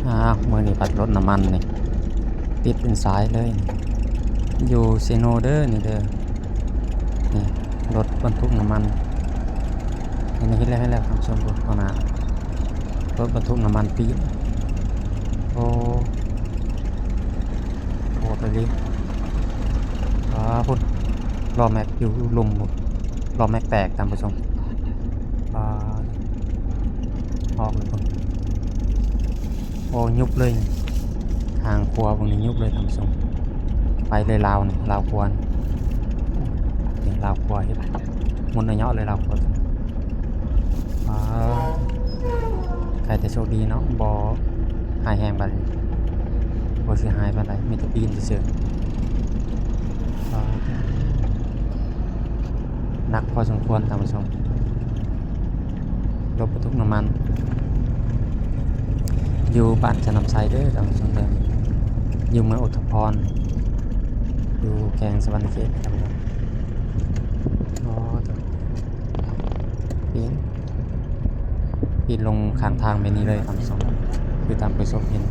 ອ້າວ ມື້ນີ້ພັດລົດນ້ຳມັນນີ້ ຕິດເປັນສາຍເລີຍ. ຢູ່ເຊໂນເດີນີ້ເດີ ນີ້ລົດບັນທຸກນ້ຳມັນ. ນີ້ເຫັນແລ້ວ ເຫັນແລ້ວທ່ານຜູ້ຊົມ ພຸ້ນ ຕໍ່ໜ້າ ລົດບັນທຸກນ້ຳມັນປີນ. ໂອ້ ໂຫດອີ່ຫຼີ. ອ້າ ພຸ້ນ ລໍ້ແມັກຢູ່ລຸ່ມພຸ້ນ ລໍ້ແມັກແຕກທ່ານຜູ້ຊົມ. ປ້າ ອອກເລີຍພຸ້ນ. ໂອ້ ຍຸບເລີຍ ທາງຂົວເບິ່ງນີ້ຍຸບເລີຍທ່ານຜູ້ຊົມ. ໄປເລີຍລາວນີ້ ລາວຂົວນີ້ ນີ້ລາວຂົວເຮັດໝຸ່ນເຍາະໆເລີຍລາວຂົວ. ປ້າ ໃຄ່ແຕ່ໂຊກດີເນາະ ບໍ່ຮ້າຍແຮງປານໃດ ບໍ່ເສຍຫາຍປານໃດ ມີແຕ່ປີນຊື່ໆ. ປ້າ ໜັກພໍສົມຄວນທ່ານຜູ້ຊົມ ລົດບັນທຸກນ້ຳມັນ ຢູ່ບ້ານຊະນ້ຳໄຊເດີທ່ານຜູ້ຊົມເດີ ຢູ່ເມືອງອຸທຸມພອນ ຢູ່ແຂວງສະຫວັນນະເຂດທ່ານຜູ້ຊົມ. ອໍ ປີນ ປີນລົງຂ້າງທາງແບບນີ້ເລີຍທ່ານຜູ້ຊົມ ຄືທ່ານຜູ້ຊົມເຫັນ.